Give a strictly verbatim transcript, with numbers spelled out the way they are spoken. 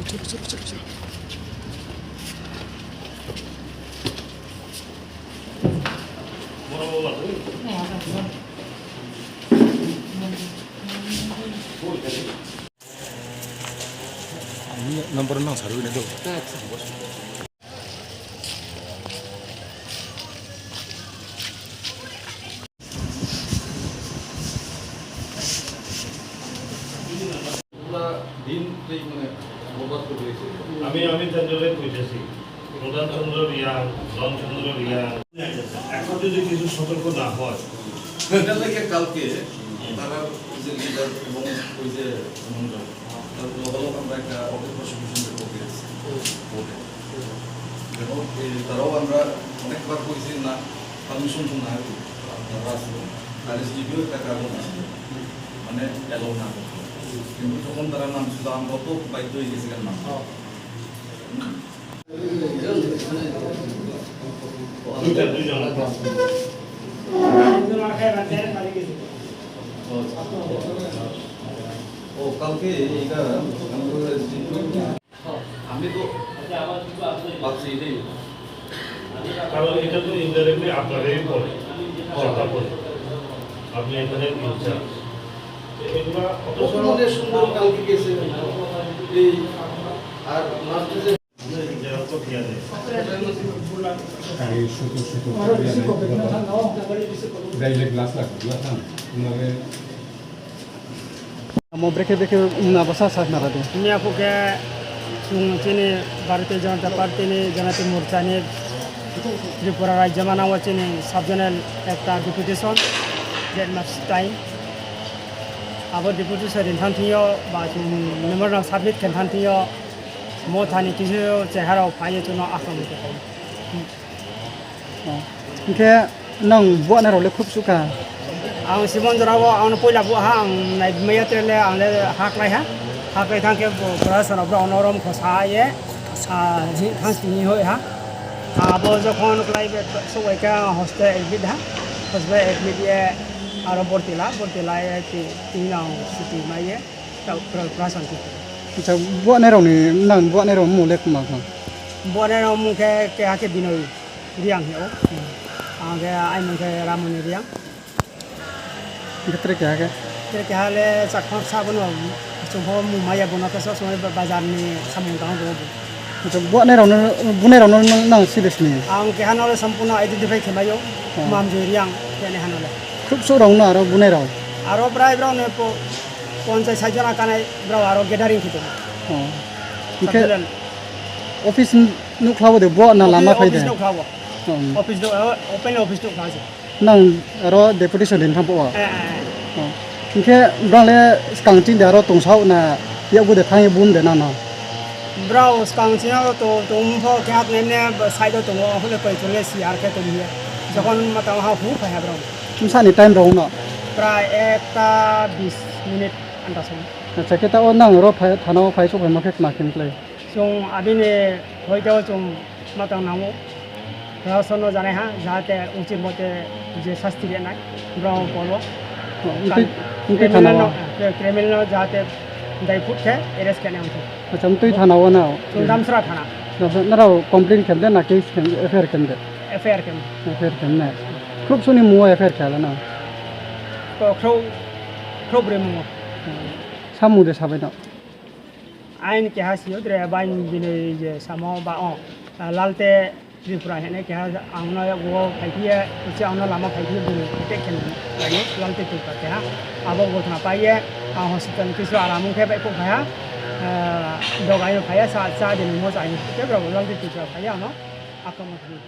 Number nang sarwi na do. পুরা দিন এই মানে বরবাদ করে দিয়েছে। আমি অমিত চন্দ্রকে কইতেছি, প্রধান চন্দ্র রিয়াং, ধন চন্দ্র রিয়াং, এখন যদি কিছু সতর্ক না হয়, এটা থেকে কালকে তারা ওই যে লিডার এবং ওই যে মন্ডল, তার লগে লগে আমরা একটা অফিস প্রসিকিউশন করতে গেছি কোর্টে। এবং এই তারাও আমরা অনেকবার কইছি না, পারমিশন তো নাই, আপনারা আসলে আর এসডিপিও একটা কারণ আছে, মানে অ্যালাউ না করতে। কিন্তু তখন তারা নামছিল, আমরা তো বাধ্য হয়ে গেছিলাম নাম। দুইটা, দুইজন। ও, কালকে এটা আমি তো ভাবছি এটাই। কারণ এটা তো ইনডাইরেক্টলি আপনাদেরই পড়ে, আপনার পড়ে। আপনি এখানে ইনচার্জ। এগুলা অত বর্তমানে সুন্দর কালকে গেছে এই আর লাস্টে যে Direct glass lagi, glass kan? Amo brekhe brekhe wngna bwsa sa khna rwdi. Miya khe chwng chini Bharatiya Janata Party ni Janati Morcha ni Tripura Rajya Mana o chini sub zonal ekta deputation, that much time. Abo deputation rin thang thio ba chwng memorandum submit khe thang thio. Mothani kisu cheharao phaiyo chwngno akham khe. Hwnkhe nwng buanairok le khub sukha? Ang Simon jorao ang poila buha ang nai maya trele ang le haklai ha. Haklai thang khe bo pura sana bro ono rom khosa ye sa ji thang sini hoi ha. Abo jokhon klai be sobai ka hospital admit ha. Hospital admit ye aro bortila bortila ye ti ti nang siti mai ye. Tau, pra-, prasan khe. Acha, buanairokni, nang buanairok mung le kwma kha? Buanairok mung khe keha khe Binoy Riang hino. Ang khe ai mung khe Ramoni Riang. Hwnkhe tere keha khe? Tere keha le chakma sa bono, chwngkho mung maya bono khe sob somoi ba-, bazar ni samung tang bo. Acha, buanairokno, bunairokno nang, nang side sini? Ang keha no le sampurno identify khe maio, Oh. Mamjoi Riang, khe ne hano le. Khub sok rok no aro bunairok? Aro bwrai brok ne po-, Ponchai sai jona kanai brao aro gathering khe tongo. Oh. Hwnkhe Sub-zonal. Office nukhlabo de bo na lama phai de? Office nukhlabo. Hmm. Office do, open office nukhlabo. Nang aro deputation din thampo wa? Eh, eh, eh. Oh. Hwnkhe bang le skang tin de aro tongsa na yago de thang bum de na no? Brao skang sino to, to umpho khe hap nene side o tongo, hule koi chole si ar khe tong hiya. Jokhon mata ha hu phai ha brao. Msani time rok no? Prai ekta bis minute anta song. Acha, khe ta o nang ro phai, thana o phai, sok phai ma khe ma khe klai? Chwng abini hoite o chwng matang nango. Proshasonno janai ha, jahate uchit mote je sasti rinai, borok polo. Oh, tei, tei criminal thana no, o? Eh, criminal no jahate dai phut khe arrest khe nai wngkhe. Acha, tei thana o na? Chwng Damsra thana. Damsra, nara complain khem de na case khem, F I R khem de? F I R khem. F I R khem na. Khub soni muo F I R khe ala na? Ko khro, khro bre muo. Samung de sabai no? Aini keha sio dre, baini bini je samo ba o, ah, Lalte Tripura hene keha angno yakgo phaikhe, uchi angno lama phaikhe bini attack khe laio, Lalte Tripura keha. Abo gotna paiye, ah, hospital kisu aram wngkhe bai kok phaiha, ah, dogaino phaiya, sa, sa dini mo chaino khe borok Lalte Tripura phaiya ano akromon khaio.